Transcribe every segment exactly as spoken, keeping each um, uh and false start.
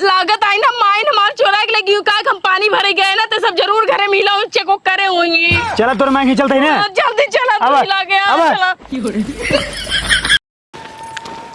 लागत आई ना, माइन हमार चोरा के लगी, का हम पानी भरे गए ना, तो सब जरूर घरे मिला हो, चेक करे होई। चला, तोर माई के चलते ही ना। हाँ, जल्दी चला, अब, तू लागे, अब। चला।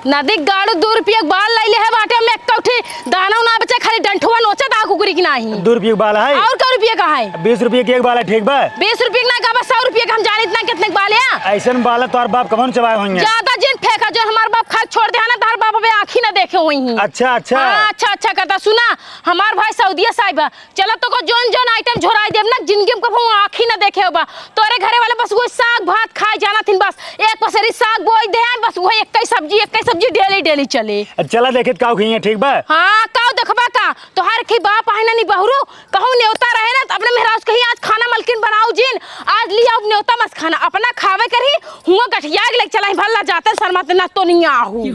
नदी गाड़ू दू रुपया के बाल लैले है बाटे में, एक कौठी दाना ना बचे, खाली डंठुआ नोचे दा कुकुरी की नाही। दू रुपया के बाल है? और का रुपया का है? बीस रुपया के एक बाल है, ठीक बा? बीस रुपया के ना का बा, सौ रुपया के हम जानित ना कितने के बाल है। ऐसन बाल है, तोहर बाप कबहुँ चबाए होइहैं। ज्यादा जिन फेंका, जो हमार बाप खाए छोड़ दे है ना, तोहर बाप अबे आँखी ना देखे होइहैं। अच्छा, अच्छा। हाँ, अच्छा, अच्छा, कहता सुना, हमार भाई सऊदिया साहिब है, चला तोको जौन जौन आइटम झोराई देब ना, जिंदगी में कबहुँ आँखी ना देखे होबा। तोरे घरे वाले बस उहे साग भात खाए जानत हिन बस। एक पसेरी साग बोई दे हैं, बस उहे एक्कै सब्जी, एक्कै सब्जी डेली डेली चले। चला देखित काउ खइहैं, ठीक बा? हाँ, काउ देखबा का? तोहार खी बाप आहे ना नी बहुरू, कहूँ नेवता रहे ना, त अपने मेहरारू से कही, "आज खाना मलकिन बनाओ जिन, आज ली आओ नेवता मस खाना।" अपना खावे करही, हुआँ गठिया के लेके चला ही, भला जाते शर्माते ना तो नहीं आहू।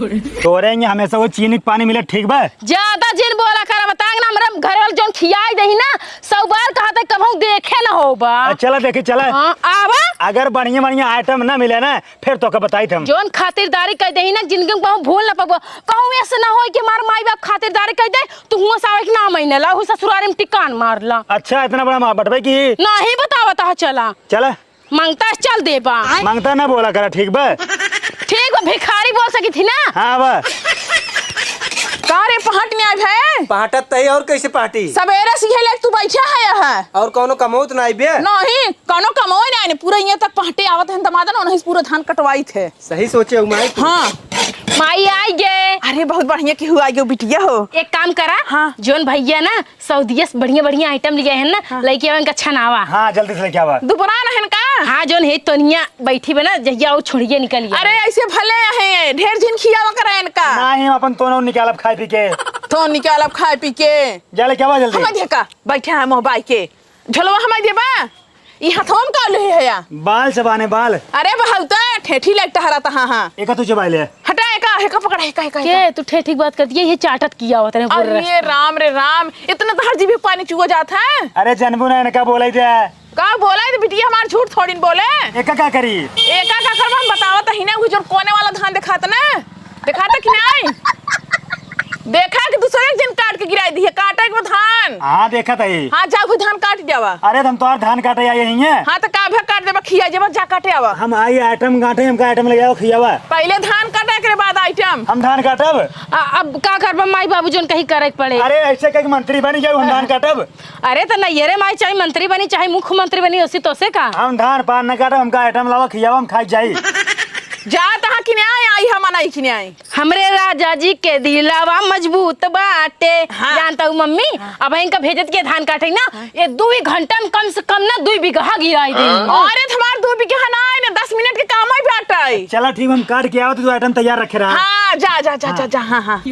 तोरे हियाँ हमेशा वो चीनी के पानी मिले, ठीक बा? ज्यादा जिन बोला कर, बताएंगे ना, हमरा घर वाले जौन खियाई देही ना, सौ बार कहा था, कबहूँ देखे ना होबा। आ, चला देखी, चला। हाँ, आवा। अगर बढ़िया बढ़िया आइटम ना मिले ना, फिर तोका बताइत हम। जौन खातिरदारी कइ देही ना, जिंदगी में कहूँ भूल ना पबो। कहूँ ऐसे ना होई कि हमार माई बाप खातिरदारी कइ दे, तू हुआँ से आवे के नाम ही ना ला, हूँ ससुरारी में टिकान मार ला। अच्छा, इतना बड़ा माँ बटवे की? नाही बतावत ह, चला। चला। मंगता है, चल देबा। मंगता ना बोला करा, ठीक बा? ठीक बा, भिखारी बोल सकी थी ना। हाँ बा। का रे, पहाट नहीं आए भे? पहाटत तही और कैसे पहाटी? सबेरे से इहे लेके तू बैठा है यहाँ। और कौनो कमौत ना आइबे? नहीं, कौनो कमौत ना आने। पूरा यहाँ तक पहाटे आवत है, दमादन, उन्हीं से पूरा धान कटवाई थे। सही सोचे हो माई तू। हाँ। माई आई गे। अरे, बहुत बढ़िया केहू आई गे बिटिया हो। एक काम करा, हाँ। जौन भैया ना सऊदिया से बढ़िया बढ़िया आइटम लिया है ना, हाँ। लइके आवा, इनका छनावा। हाँ, जल्दी से लेके आवा। दुबरा ना है इनका? हाँ, जौन है तोनिया बैठी बा ना, जहिया वो छोड़िए निकल गया। अरे, ऐसे भले है, ढेर जिन खियावा करा इनका। ना ही, हम अपन तोनो निकालब खाए पी के। तो निकालब खाए पी के। जा लेके आवा जल्दी। हमारे देखा, बैठा है मोह बाई के। झोलवा हमारे देबा? ई हथवा में का लेहे हया? बाल चबाने, बाल। अरे बहुता ठेठी लाइक टहरा तहा, हाँ। एका तू चबाई ले। हटा, एका, एका पकड़ा, एका, एका, एका। के तू ठेठी के बात करती है, ये चाटत किया होता है पूरा अरे रास्ता। राम रे राम, इतना तहर जीभ पानी चुआ जात है। अरे जनबू ना, इनका बोलाई दे। का बोला है तो बिटिया हमार झूठ थोड़ी न बोले। एका का करी? एका का करबा हम बतावत ही ना, वो जो कोने वाला धान दिखात ना। देखाता कि नाई? देखा कि दूसरे के जिन काट के गिराई दिहे, काटे के बा धान। हाँ, देखत ही। हाँ, जा, कोई धान काट जावा। अरे, त हम तोहार धान काटे आई ही हैं। हाँ, त का भे काट देबा, खिया जेबा, जा काटे आवा। हम आई आइटम काटे, हमका आइटम ले आओ, खियावा। पहिले धान काटे, एकरे बाद आइटम। हम धान काटब? आ, अब का करबा, माई बाबू जौन कही करे के पड़े। अरे, ऐसे कह के मंत्री बनी जाऊ, हम धान काटब? अरे, त नैहरे माई चाहे मंत्री बनी, चाहे मुख्यमंत्री बनी, ओसी तोसे का? हम धान पान न काटब, हमका आइटम लावा, खियावा, हम खाई जाई। जा, तहा कि नाई आई, हम नाई कि नाई। हमरे राजा जी के दिलावा मजबूत बाटे। हाँ। जानता हूँ मम्मी, हाँ। अब इनका भेजत के धान काटे ना, हाँ। ये दुई घंटा में कम से कम ना दुई बीघा गिराई दे। हाँ। अरे, हमार दुई बीघा ना आए ना, दस मिनट के काम ही बाटे। चला ठीक, हम काट के आवत, तू आइटम तैयार रखे रहा। हाँ, जा, जा, जा, हाँ। जा, जा, हाँ, हाँ।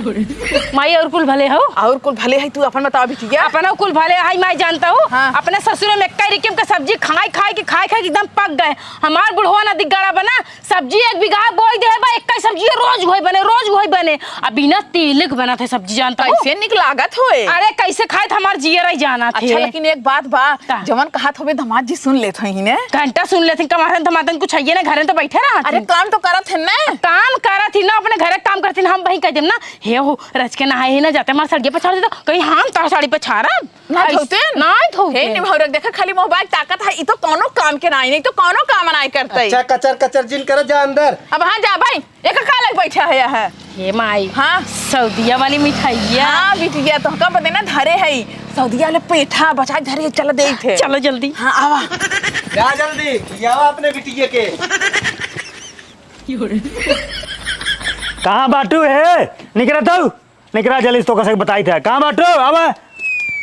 माई और कुल भले हो? और कुल भले है, तू अपन बतावा बिटिया। अपना कुल भले है, माई जानता हूँ। हाँ। अपने ससुर में कई रिकिम के सब्जी खाई खाई के, खाई खाई के एकदम पक गए। हमार बुढ़वा ना दिगड़ा बना, सब्जी एक बीघा बोई दे बा, एक्कै सब्जी रोज होई बने, रोज होई बने। आ बिना तेल के बनत है सब्जी, जानता हो? कैसे निक लागत होए? अरे, कैसे खाए त हमार जियरा ही जानत है। अच्छा, लेकिन एक बात बा, का? जवन कहत होबे, दमाद जी सुन लेत होई ने? घंटा सुन लेत हैं, कमाथन धमाथन कुछ है ना, घरे तो बैठे रहत अरे, हैं। काम तो करत है ना। काम करत ही ना, अपने घरे काम करत ही ना, हम वही कह देम ना, "हे हो, रच के नहाए ही ना जाते, हमार सड़िया पछाड़ देता।" कहीं हम तोर साड़ी पछाड़ब? ना ऐस-, धोते न? ना धोते। हे निमहरक, देखा खाली मोबाइल ताकत है, ई तो कौनो काम के नाई, नहीं तो कौनो काम नाई करते। अच्छा, कचर कचर जिन कर, जा अंदर। अब हाँ जा भाई, एक का लग बैठा है, है। हे माई। हाँ। सऊदिया वाली मिठाइया। हाँ बिटिया, तो का पता ना धरे है, सऊदिया वाले पेठा बचा धरे, चल दे थे। चलो जल्दी। हाँ, आवा। जा जल्दी, ये आवा अपने बिटिया के। कहाँ बाटू है? निकरा तो। निकरा जल्दी से, तोका से बताई था। कहाँ बाटो? आवा।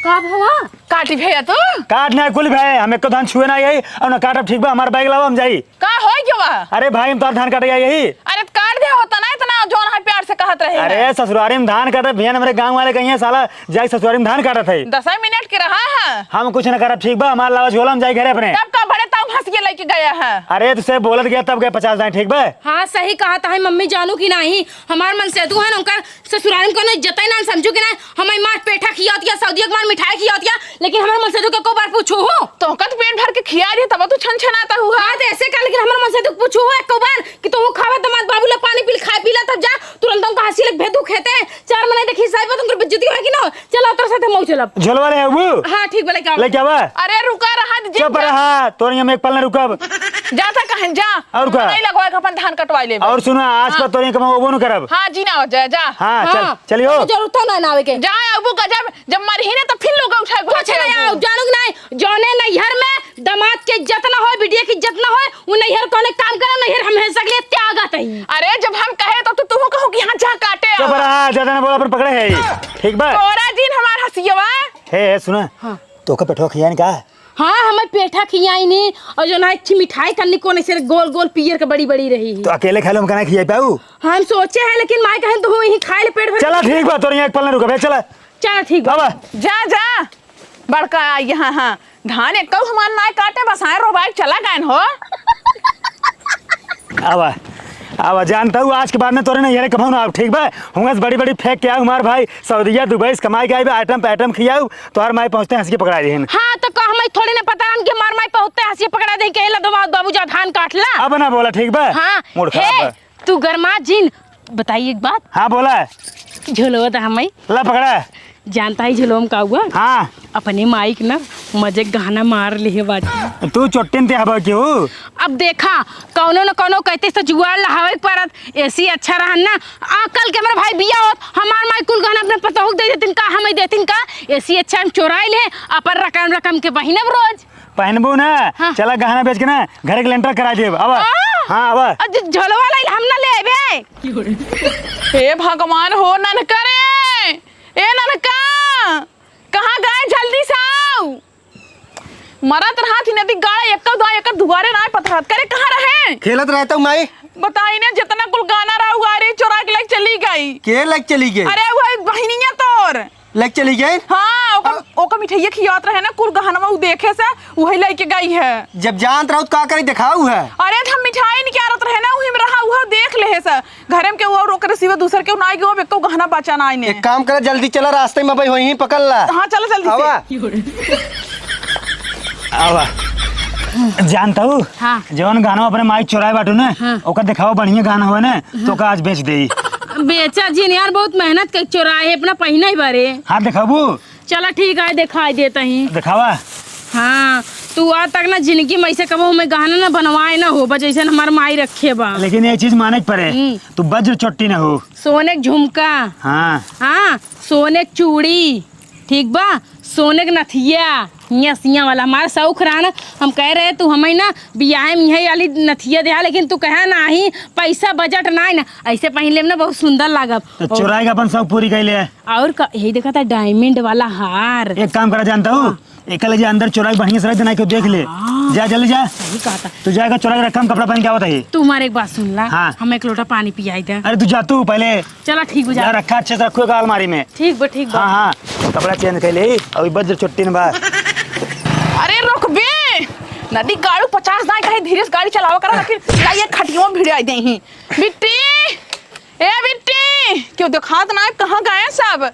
का भवा? काटी भैया तू? काट ना कुल भे, हम एको धान छुए ना आई, और ना काटब, ठीक बा, हमार बैग लावा, हम जाई। का होई गवा? अरे भाई, हम तोर धान काटे आई यही। अरे काट दे होता ना, इतना जौन है प्यार से कहत रहे अरे हैं। ससुरारी में धान काटे, भैया हमरे गाँव वाले कहिए साला जाई ससुरारी में धान काटत है। दस मिनट के रहा है। हम कुछ ना करब, ठीक बा, हमार लावा झोला, हम जाई घरे अपने। तब का बड़े तब हंस के लेके गया है। अरे, तुसे बोलत गया तब गए पचास दाई, ठीक बा? हाँ, सही कहा था, मम्मी जानू कि नाही, हमार मनसेधू है ना, उनकर ससुराल में कोनो इज्जत ही ना समझू कि नाही, हमें मार पेठा खियावतिया, सऊदिया के मार मिठाई खियावतिया, लेकिन हमार मनसेधू के एको बार पूछू हो? तोहका तो पेट भर के खिया दिया, तब तू छन छनाता हुआ। हाँ, तो ऐसे का, लेकिन हमार मनसेधू के पूछू हो एको बार कि तू खावा, दमाद बाबू ले पानी पी ले, खाए पी ले, तब जा, तुरंत उनका हंसी लग भेदू खेते, चार महीने देखी साहिब, तुमको बेइज्जती होगी ना, चला, तोर साथे मऊ चलब। झोलवा ले आबू? हाँ, ठीक बा, लेके आवा। लेके आवा? अरे, रुका रहा, जी, चुप जा। रहा, तोर हम एक पल न रुकब। जा था कहें, जा। और का? नहीं लगवा के अपन धान कटवा लेबे। और सुना, आज हाँ। का तोर कमाओ वो न करब। हाँ, जी ना हो जाए, जा। हाँ, चल, हाँ। चलियो। जरूरत ना, ना आवे के। जा, अबू का जब, जब मरही ना, तब फिर लोग उठा के कुछ भाग नहीं, जाओ। जानू कि नहीं, जौने नैहर में दमाद के इज्जत ना होए, बिटिया के इज्जत ना होए, उ नैहर कौने काम करे, नैहर हमेशा के लिए त्यागत ही। अरे, जब हम कहे तो तू, तू कहो कि यहाँ जा काटे चुप आओ। रहा, ज्यादा ना बोला, अपन पकड़े है, ठीक बा? तोरा जिन हमार हंसियवा। हे, हे, सुना। हाँ। तोका पेठवा खियाइन का? हाँ, हमें पेठा खियाइन ही, और जो ना अच्छी मिठाई करनी कौन ऐसे गोल गोल पियर के बड़ी बड़ी रही। तो अकेले खा लो, हम कहना खियाई पाऊ? हम सोचे हैं, लेकिन माई कहें तो यही खाए ले पेट भर। चला, ठीक बा, तोर यहाँ एक पल ना रुकबे, चला। चल, ठीक बा। आवा। जा, जा। बड़का आई, हाँ, हाँ। धान एक हमार नाय काटे, बस आए रोबाई चला गए हो। आवा, आवा, जानता हूँ, आज के बाद में तोरे नैहरे कभो ना आउब, ठीक बा? हुआं से बड़ी-बड़ी फेंक के आउब, हमार भाई सऊदिया, दुबई से कमाई के आई बा, आइटम पे आइटम खियाउब, तोहार माई पहुँचते हंस के पकड़ा देहिन। हाँ, तो का हमारी थोड़ी ना पता है कि हमार माई पहुँचते हंस के पकड़ा देहिन, कहे ला दमाद बाबू जा धान काट ला। अब ना बोला, ठीक बा? हाँ, मूड खराब हे, बा। तू गरमा जिन, बताई एक बात। हाँ, बोला। झोलवा तो हमें। ला पकड़ा। जानता ही झोलवा में का हुआ? हाँ। अपने माइक ना मजे गहना मार लिहे बाटी। तू चोट्टिन ते हवा क्यों? अब देखा, कौनो न कौनो कहते से जुगाड़ लहावे के परत। एसी अच्छा रहन ना। आ, कल के हमारे भाई बिया होत, हमार माई कुल गहना अपने पतोहू के दे देतिन का, हमें देतिन का? एसी अच्छा हम चोराई ले, अपन रकम रकम के पहिनब रोज। पहनबू ना? हाँ। चला गहना बेच के ना घर के लेंटर करा देब। आवा। आ! हाँ, आवा। अ, ज-, झोलवा लाई हम ना लेबे। हे भगवान हो ननका रे, ए ननका, कहाँ गए? जल्दी से आओ। मरत रहा थी नदी गाड़ा, एक दो एक दुआरे ना पथरत करे, कहाँ रहे? खेलत रहता हूँ माई। बताई ने, जितना कुल गाना रहा, उगारे चोरा के लेके चली गई। के लेके चली गई? अरे, वो बहिनिया तोर। लेके चली गई? हाँ, ओकर, अब ओकर मिठाइया खियात रहे ना, कुल गहनवा उ देखे से, उहे लेके गई है। जब जानत रहू त का करे, देखाऊ है। अरे, त हम मिठाई निकारत रहे ना, उही में रहा, उहे देख लेहे से। घरे में केहू और ओकरे सिवा दूसर केहू ना आइगे, अब एको गहना बचा ना आइने। एक काम करे, जल्दी चला, रास्ते में भाई वहीं पकड़ ला। हाँ, चला जल्दी से। आवा। आवा। जानता हूँ, हाँ। जवन गहना अपने माई चोराए बाटू ना, हाँ। ओकर देखावा बढ़िया गहना होए ना, हाँ। तो का आज बेच देई। बेचा जिन यार, बहुत मेहनत के चोराए है, अपना पहिना ही बारे। हाँ, देखाबू? चला ठीक है, दिखाई देता ही। दिखावा। हाँ, तू आ तक ना जिंदगी में ऐसे कबो हमें गहना ना बनवाए ना हो, बस जैसे हमार माई रखे बा। लेकिन ये चीज माने के पड़े, हम्म। तू वज्र चोट्टी ना हो। सोने के झुमका। हाँ। हाँ, सोने के चूड़ी, ठीक बा, सोने के नथिया, हियाँ सिया वाला हमार शौक रहा ना। हम कह रहे तू हमें ना बियाहे में यही वाली नथिया देहा, लेकिन तू कहा नाही, पैसा बजट ना है ना, ऐसे पहन लेम ना बहुत सुंदर लागब। तो और चोराई के अपन शौक पूरी कर ले। और का, यही देखा था diamond वाला हार। एक काम करा जानता हूँ, हाँ। एक ले जा अंदर चोराई बढ़िया से रख देना, क्यों देख ले। हाँ। जा जल्दी जा। सही कहा था। तू जाएगा चोराई के रखा, हम कपड़ा पहन के आवत है। तू हमारे एक बात सुन ला, हाँ। हमें एक लोटा पानी पियाई दे। अरे तू जा तू पहले। चला ठीक बा जा। जा रखा अच्छे से रखो एक अलमारी में। ठीक बा, ठीक बा। हाँ, हाँ। कपड़ा change कर ले, अभी वज्र चोट्टी न बा। अरे रुक बे, नदी गाड़ू पचास दाई कहे धीरे से गाड़ी चलावा करा, लेकिन का ये खटियों में भिड़ाई दे ही। बिट्टी, ए बिट्टी, क्यों दिखात ना है, कहाँ गए सब?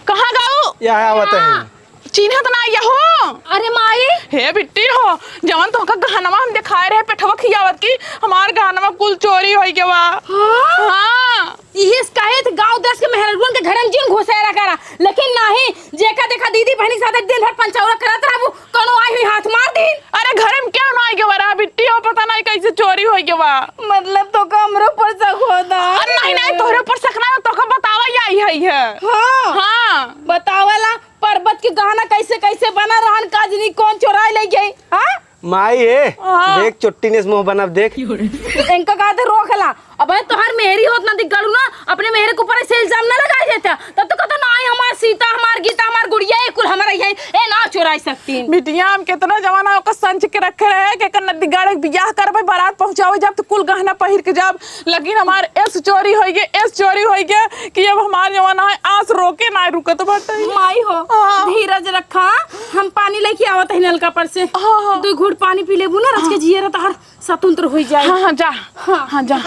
कहाँ गऊ? यहाँ आवत है। चिन्हत ना यहो। अरे माई। हे बिट्टी हो, जवन तोहका गहनवा हम दिखाए रहे पेठवा खियावत की, हमार गहनवा कुल चोरी होई गवा। हाँ? हाँ। इहे से कहे थे गाँव देश के मेहररुअन के घरन जिन घुसेरा करा, लेकिन नाही, जेका देखा दीदी बहनी के साथ दिन भर पंचौरा करत रहबू, कौनो आई हुई हाथ मार दीन। अरे घरे में क्या ना आई गवा रहा बिट्टी हो, पता नहीं कैसे चोरी होई गवा। मतलब तोका हमरो पर शक होता। अरे नहीं, नहीं, तोहरे पर शक ना हो, तोका बतावा आई है, है। हाँ। हाँ। बतावला। पर्वत के गहना कैसे कैसे बना रहन, का जनी कौन चोराए ले गई, हाँ? माई ए, हाँ। देख चोट्टी ने मुंह बनब देख। इनका कहते रोक ला। अब तोहर मेहरी होत ना दिख गड़ू ना, अपने मेहरे के ऊपर ऐसे इल्जाम ना लगाए देता। तब तो कहता ना आई हमार सीता, हमार गीता, हमार गुड़िया, ये कुल हमारा ये ए, ना चुराई सकतीन। बिटिया, हम केतना जमाना ओकर संच के रखे रहे कि एकर नदी गाड़े के बियाह करबे, बारात पहुँचावे जाब, त कुल गहना पहिर के जाब। लेकिन हमार एस चोरी होई गे, एस चोरी होई गे कि अब हमार जमाना है, आस रोके ना रुकत बाटे। माई हो, हाँ। धीरज रखा, हम पानी लेके आवत हई नलका पर से। हाँ, हाँ। दुइ घूँट पानी पी लेबू ना, रच के हाँ। जियरा तोहार स्वतंत्र होई जाए। हाँ, हाँ, जा। हाँ। हाँ, जा।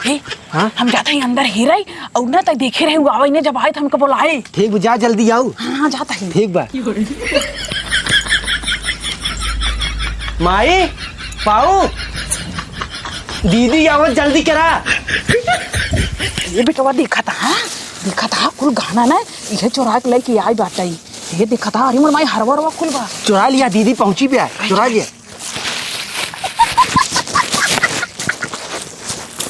हे, हाँ? हम जात हई अंदर हेरई, अउर ना त देखे रहे, उ आवइ ने, जब आए त हमका बोलाए। ठीक बा, जा जल्दी आउ। हाँ, हाँ, जात हई। ठीक बा। माई, पाऊ, दीदी आवत, जल्दी करा। ए बेटवा, देखत ह, देखत ह, कुल गहना ना, इहे चोरा के लइके आई बाटइ। ए देखत ह, अरे मोर माई, हरवा हरवा कुल बा। चोरा लिया, दीदी पहुँची बे, चोरा लिया।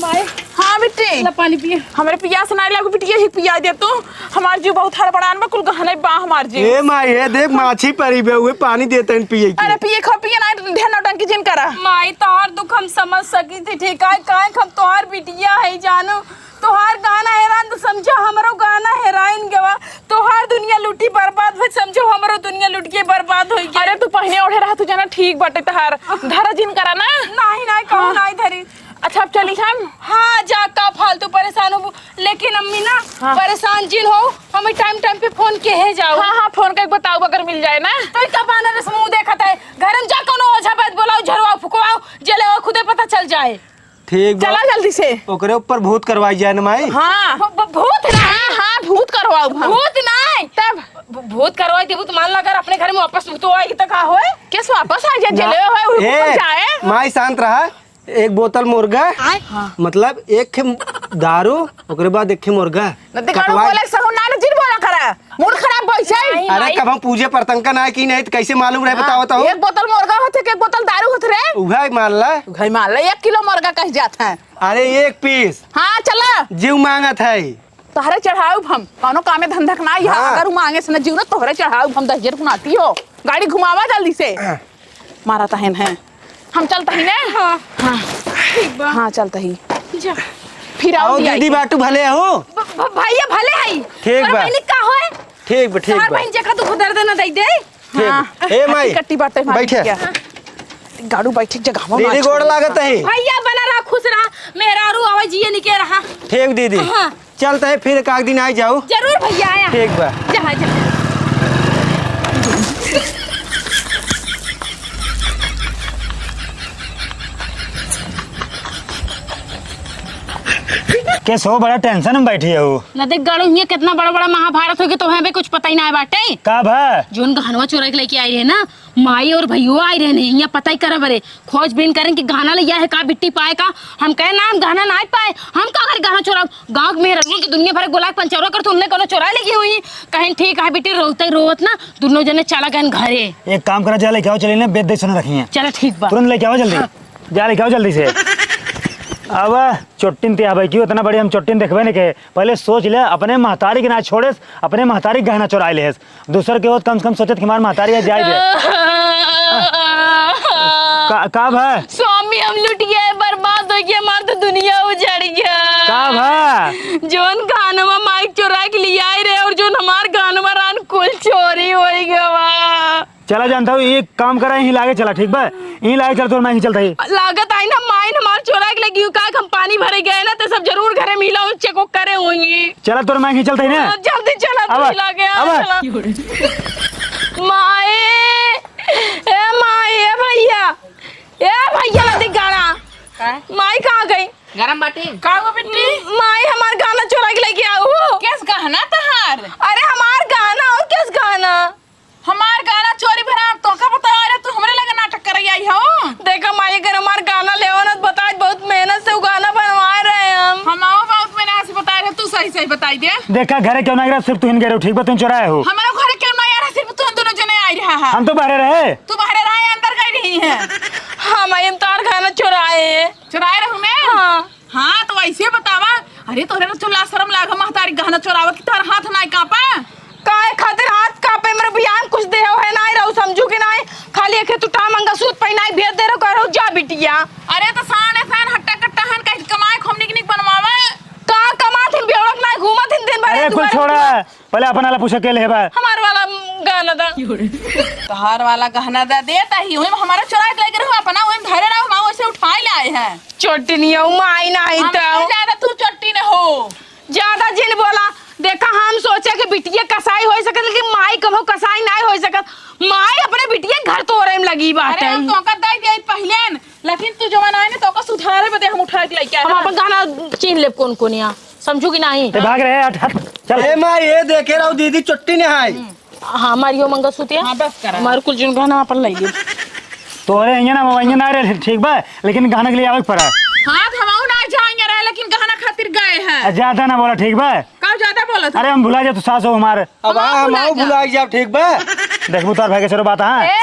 माई, हाँ बिट्टी। ला पानी पिए। हमरे पियास नाहीं लागू बिट्टी, यही पिया दे तू। हमार जीव बहुत हड़बड़ान बा, कुल गहना बा हमार जीव। ए माई, ए देख माछी परी बे, उहे पानी देत हन पिए के। अरे पिए खा, पिए ना, ढेर नौटंकी जिन करा। माई, तोहार दुख हम समझ सकी थी, ठीक है, काहे कि हम तोहार बिटिया है जानू। तोहार गहना हेरान त समझो हमरो गहना हेराइन गवा। तोहार दुनिया लूटी बर्बाद भई, समझो हमरो दुनिया लूट के बर्बाद होई गया। अरे तू पहिने ओढ़े रहा, तू जाना ठीक बाटे तोहार। धरा जिन करा ना। नाहीं, नाहीं, कहूँ हाँ। नाहीं धरी। अच्छा, अब चली हम। हाँ, जा, का फालतू परेशान होबू। लेकिन अम्मी ना, हाँ। परेशान जिन हो, हमें टाइम टाइम पे फोन केहे जाओ। हाँ, हाँ, फोन कइ बताओ अगर मिल जाए ना। तो ई का बानर अस मुँह देखत है, घर में जा कउनो ओझा वैद बोलाओ, झरवाओ, फुकवाओ, जेले वो खुदे पता चल जाए। ठीक बा। चला जल्दी से। ओकरे ऊपर भूत करवाई जाए न माई। हाँ। भ-, भ-, भूत ना। हाँ, हाँ, भूत करवाओ हम। भूत नाहीं। तब? भ-, भूत करवाई देबू त मान ला अगर अपने घर में वापस भूत आई त का होए? केस वापस आ जाए, हाँ। जेले होए, उ ए, ऊपर जाए। माई शांत रहा। एक बोतल मुर्गा, हाँ। मतलब एक खे दारू, ओकरे बाद एक खे मुर्गा। न ते कटवाई। बोले सहु ना, न जिन बोला करा। मूड खराब भइसे। नाहीं, अरे, नाहीं। कब हम पूजे परतंका ना की नाहीं, त कइसे मालूम रहे, हाँ, बताओ तो। एक बोतल मुर्गा होत है कि एक बोतल दारू होत रे? उहे मान ला। उहे मान ला, एक किलो मुर्गा कहि जात है। अरे, एक पीस। हाँ, चला। जीव माँगत है। तोहरे चढ़ाउब हम, कउनो कामे धंधा के नाहीं है, हाँ। अगर उ माँगे से न जीव न, तोहरे चढ़ाउब हम, दहिजर कुनाटी हो। गाड़ी घुमावा जल्दी से। हाँ। मारा तहन है। हम चलत ही ने? हाँ। हाँ। ठीक बा। हाँ, चलत ही। जा। फिर आओ आओ दिया दीदी के। बाटू भले हो। भ-, भ-, भइया भले हई। ठीक तोरा बा। बहिनी का होए? ठीक बा, ठीक तोहर बा। बहिन जेका दुख दर्द न दई दे। ठीक। हाँ। ए माई, कट्टी बाटे हमारी बैठे। क्या? गाड़ू बैठे जगह में दीदी मार गोड़ छोड़। लागत है। भइया बना रहा, खुश रहा, मेहरारू आवे जिए निके रहा। ठीक दीदी। हाँ। चलत है, फिर एक आध दिन आ जाओ। जरूर भइया, आया। ठीक बा। जा, जा। केस हो, बड़ा tension में बैठी हो। न देख गाड़ू, हियाँ केतना बड़ा बड़ा महाभारत होइ गै, तोहैं अबे कुछ पता ही नाहीं बाटे। का भा? जौन गहनवा चोराइ के लइके आई रहे ना, माई और भइयो आई रहे नहीं, हियाँ पता ही करब रे। खोजबीन करेन कि गहना लिया है का, बिट्टी पाए का। हम कहे ना, हम गहना नाहीं पाए, हम का करी गहना चोराउब? गाँव में रउआ के दुनिया भर के बोलाइ के पंचौरा करत, उनने कउनो चोराइ लगी हुई। कहेन ठीक है बिट्टी, रोवत ही रोवत ना दुनो जने चला गएन घरे। एक काम करा, जा लइके आओ, चली ने बेद दे सुन रखी है। चला ठीक बा। तुरंत लइके आओ जल्दी। हाँ। जा लइके आओ जल्दी से। अब चोट्टिन ते आवे की, उतना बड़ी हम चोट्टिन देखबे नहीं के। पहले सोच ले, अपने महतारी के ना छोड़ेस, अपने महतारी के गहना चोराइ लेहेस। दूसर के होत कम से कम सोचत कि हमार महतारी है, जाए दे। का, का भा? स्वामी, हम लुट गए, बर्बाद होइ गए, हमार तो दुनिया उजड़ गया। का भा? जौन गहनवा माई चोराइ के लियाई रहे और जौन हमार गहनवा रहन कुल चोरी होइ गवा। चला जानत हो, एक काम करा, यहीं लागे चला, ठीक बा? यहीं लागे चला, तोर माई यहीं चलत ही। लागत आई ना, माई हमार चोराइ के लगी, काहे कि हम पानी भरे गए ना, तो सब जरूर घरे मिला, चेक करे होंगी। चला, तोर माई यहीं चलत ही ना। हाँ, जल्दी चला, अब, तू लागे, अब। चला। माई, ए माई, ए भइया, ए भइया, नदी गाड़ा। का? माई कहाँ गई? गरम बाटी। का हुआ बिट्टी? माई, हमार गहना चोराइ के लइके आओ। केस गहना तोहार? अरे, हमार गहना और केस गहना? हमार गहना चोरी भरा, तोका बतावा रे, तू हमरे लगे नाटक करे आई हो। देखा माई, अगर हमार गहना लेवा ना, तो बताए, बहुत मेहनत से उ गहना बनवाए रहे हम। हम आओ, बहुत मेहनत से बताए रहे, तू सही सही बताई दे। देखा, घरे केहू नाहीं रहा, सिर्फ तुहिन गए रहो, ठीक बा? तुहिन चोराए हो। हमारे घरे केहू नाहीं रहा, सिर्फ तुहिन दुनो जने आई रहा है। हम तो बाहरे रहे। तू बाहरे रहे, अंदर गई रही है। हाँ माई, हम तोहार गहना चोराए हैं। चोराए रहू ने? हाँ। हाँ, तो वैसे बतावा। अरे, तोहरे तो लाज शरम लाग, महतारी गहना चोरावत कि तोहर हाथ नाई कांपा? काहे खातिर हाथ कांपे? मेरे बियाह में कुछ देहो है नाई रहू, समझू कि नाई? खाली एक तू टा मंगलसूत्र पहिनाई भेज दे रहो, कह रहो, "जा बिटिया।" अरे, तो साने सान हट्टा कट्टा हन, कहीं कमाए खूब निक निक बनवावे। कहाँ कमात हिन, बेवड़क नाई घूमत हिन दिन भर, अरे, कुल छोड़ा, पहले अपन वाला पूछो के लेबा। हमार वाला गहना दा। तोहार वाला गहना दा, देता ही, वही में हमारा चोराइ के लइके रहो अपना, वही में धरे रहो, हम वैसे उठाइ लाए हैं। चोट्टिन ही हो, माई नाहीं हम तो। ज्यादा तू चोट्टिन हो। ज्यादा जिन बोला। देखा, हम सोचे कि बिटिया कसाई होइ सकत, लेकिन माई कबहूँ कसाई नाहीं होइ सकत। माई अपने बिटिया घर तोरे में लगी बाटे। अरे, हम तोका दइ दिया पहिले न, लेकिन तू जवन आए ना, तोका सुधारे बदे हम उठाइ के लइके आए हम हैं। अपन गहना चीन्ह लेब कौन कौन यहाँ, समझू कि नाहीं? ते भाग रहे, हट, हट, चल। ए माई, ए देखे रहो दीदी, चोट्टिन है। हाँ, हमार यो मंगलसूत्र है। हाँ, बस करा। हमार कुल जुन गहना अपन लइ ली। तोहरे हियाँ ना, हियाँ ना रहे, ठीक बा, लेकिन गहना के लिए आवे के पड़ा। हाँ, तो हम ना जाएंगे रहे, लेकिन गहना खातिर गए हैं। आ, ज्यादा ना बोला, ठीक बा? का ज्यादा बोलत है? अरे, हम भुला जाए तो सास हो हमार। अब हम हाँ, हम भुला आऊ जा। भुला जाब, ठीक बा? देखबू तोर भाई के छोरो बात, हाँ? ए!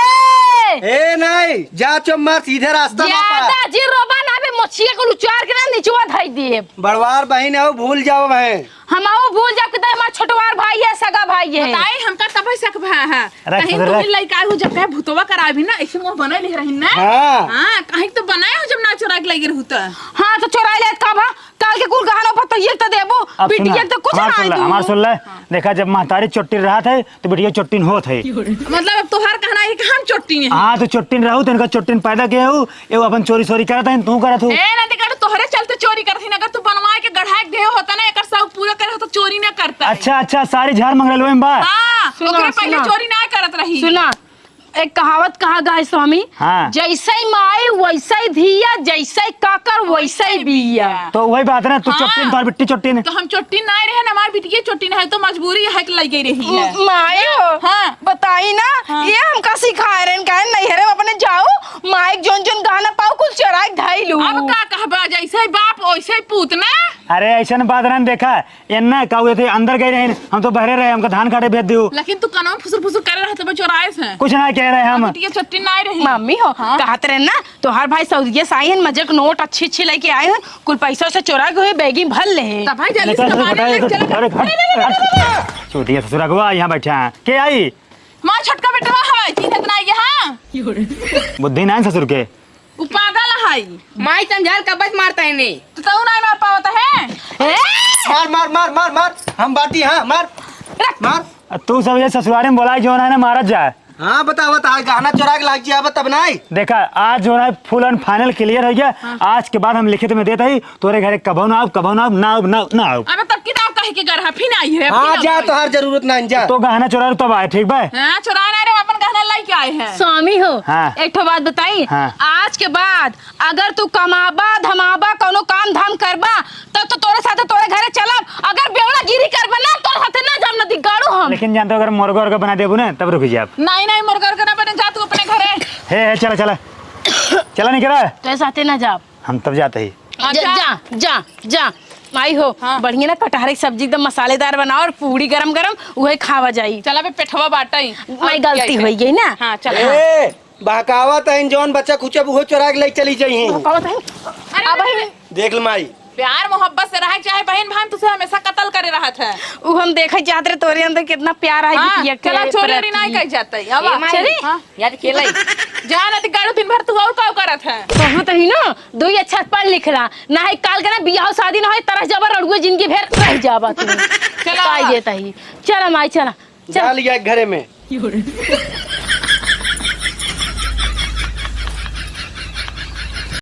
ए, नहीं, जा चुप मार, सीधे रास्ता ना पा। ज्यादा जी रोबा ना बे, मोछिया को उचार के ना निचवा धई दिए। बड़वार बहिन हो, भूल जाओ बहिन। हम आओ भूल जाओ कि हमार छोटवार भाई है, सगा भाई है। बताई हमका तब शक भा है। रख, कहीं रख। तुम लइका हो जब कहे भुतवा कराबी ना, ऐसे मुंह बने ले रही ना। हाँ। हाँ, कहीं तो बनाए हो जब ना चोरा के लगे रहू तो। हाँ, तो चोराइ लेत का भा? काल के कुल गहना पर तो ये तो देबो, अब बिटिया सुना, तो कुछ हमार ना सुन ले, दू। हमार सुन ले। हाँ। देखा, जब महतारी चोट्टिन रहत है, तो बिटिया चोट्टिन होत है। मतलब, अब तोहार कहना है कि हम चोट्टिन हैं? हाँ, तो चोट्टिन रहू, तो इनका चोट्टिन पैदा किए हो, ये अपन चोरी सोरी करत है, तू करत हो। ए, नंदी, कर तोहरे चलते चोरी करत ही, अगर तू बनवा के गढ़ा के देहो होता ना, एकर सब पूरा करे हो, तो चोरी ना करता है। अच्छा, अच्छा, सारी झार मंगल में बा। हाँ, सुना, ओकरे पहले सुना। चोरी ना करत रही। सुना, एक कहावत कहा गया है स्वामी, हाँ। जैसे माई वैसे धिया, जैसे काकर वैसे बिया। तो वही बात ना, तू हाँ। चोट्टिन, तोहर बिट्टी चोट्टिन। तो हम चोट्टिन ना रहे ना, हमार बिटिया चोट्टिन है, तो मजबूरी है कि लग गई रही है। म-, माई हो, हाँ। बताई ना, हाँ। ये हमका सिखाए रहे, कहे नैहरे में अपने जाओ, माई के जोन जोन गहना पाओ, कुल चोराइ के धई लू। अब का कहबा, जैसे बाप वैसे पूत ना। अरे ऐसन बात ना देखा, एन्ना का हुए थे, अंदर गए रहे, हम तो बहरे रहे, हमका धान काटे भेज दियो। लेकिन तू कनवा फुसुर फुसुर करे रहत बा चोराए से। कुछ ना कह रहे हम। बिटिया चोट्टिन ना रही। मम्मी हो, हाँ। कहत रहे ना, तोहार भाई सऊदिया से आइन, मजे के नोट अच्छी अच्छी लइके आइन, कुल पैसा से चोरा के हुए, बैगी भर ले। तब भाई जल्दी से निकल, सामान निकल, लेके चल। अरे, हट, हट। चूतिया ससुरा को, यहाँ बैठा है। के आई? माँ छोटका बेटवा है, चिन्हत ना आई, हाँ? बुद्धि ना है ससुर के। उ पागल है। माई तन झार कब्बे से मारत है ने। तो तू नहीं मार पावत है? ए! मार, मार, मार, मार, मार। हम बाटी, हाँ, मार। रख। मार। आ तू सब ये ससुरारी में बोलाई जो ना है ना मारत जाए। हाँ, बतावा, तो आज गहना चोरा के लाग जाए, तब नहीं। देखा, आज जो है full and final clear हो गया। हाँ। आज के बाद हम लिखित में देत ही, तोरे घरे कबहूँ ना आउब, कबहूँ ना आउब, ना आउब, ना, ना आउब। अबे तब किताब कहे के घर है, फिर आई है, हाँ, फिर जा, आई। तोहार जरूरत नहीं, जा। तो गहना चोरा तब आए, ठीक बा? हाँ, चोरा ना रे, अपन गहना लेके आए हैं। स्वामी हो, हाँ। एक ठो बात बताई, हाँ। आज के बाद अगर तू कमाबा, धमाबा, कौनो काम धाम करबा, तब तो तोरे साथे तोरे घरे चलब। अगर बेवड़ागिरी करबा ना, तोरे साथे ना जाब, ना दिगाड़ू हम। लेकिन जानते हो, अगर मुर्गा उर्गा बना देबू ना, तब रुक जाब। नहीं, नहीं, मुर्गा उर्गा ना बने, जा तू अपने घरे। हे, हे, चला, चला। चला, नहीं करा? तोरे साथे ना जाब। हम तब जाते ही। हाँ, जा, जा। जा, जा, जा। माई हो, हाँ। बढ़िया ना कटहरे की सब्जी एकदम मसालेदार बनाओ और पूड़ी गरम गरम, उहे खावा जाई। चला बे, पेटवा बाटई। माई, और गलती होई गई ना। हाँ, चला। ए, बहकावत हइन, जौन बचा खुचा उहो चोरा के ले चली जइहीं। बहकावत हइन। अरे, अब अरे, हइन। अरे। देख ल माई। प्यार मोहब्बत से रहे, चाहे बहिन भाई, तुसे हमेशा कत्ल करे रहत है। उ हम देखे चाहत रहे तोरे अंदर कितना प्यार है हाँ, बिटिया के चला, चोरी ओरी प्रति। नहीं कही जाता है। अब ए माई, चली? हाँ। यार खेले। जा ना, दिगाड़ू, दिन भर तू और का करत है? बहुत ही ना, दो ही अच्छा पढ़ लिख ला, ना है काल के ना बियाह शादी ना होई, तरह जबर अड़ुए जिंदगी भर रह जाबा तू। चला। पाई देता ही। चला माई, चला। जा चला। लिया घरे में।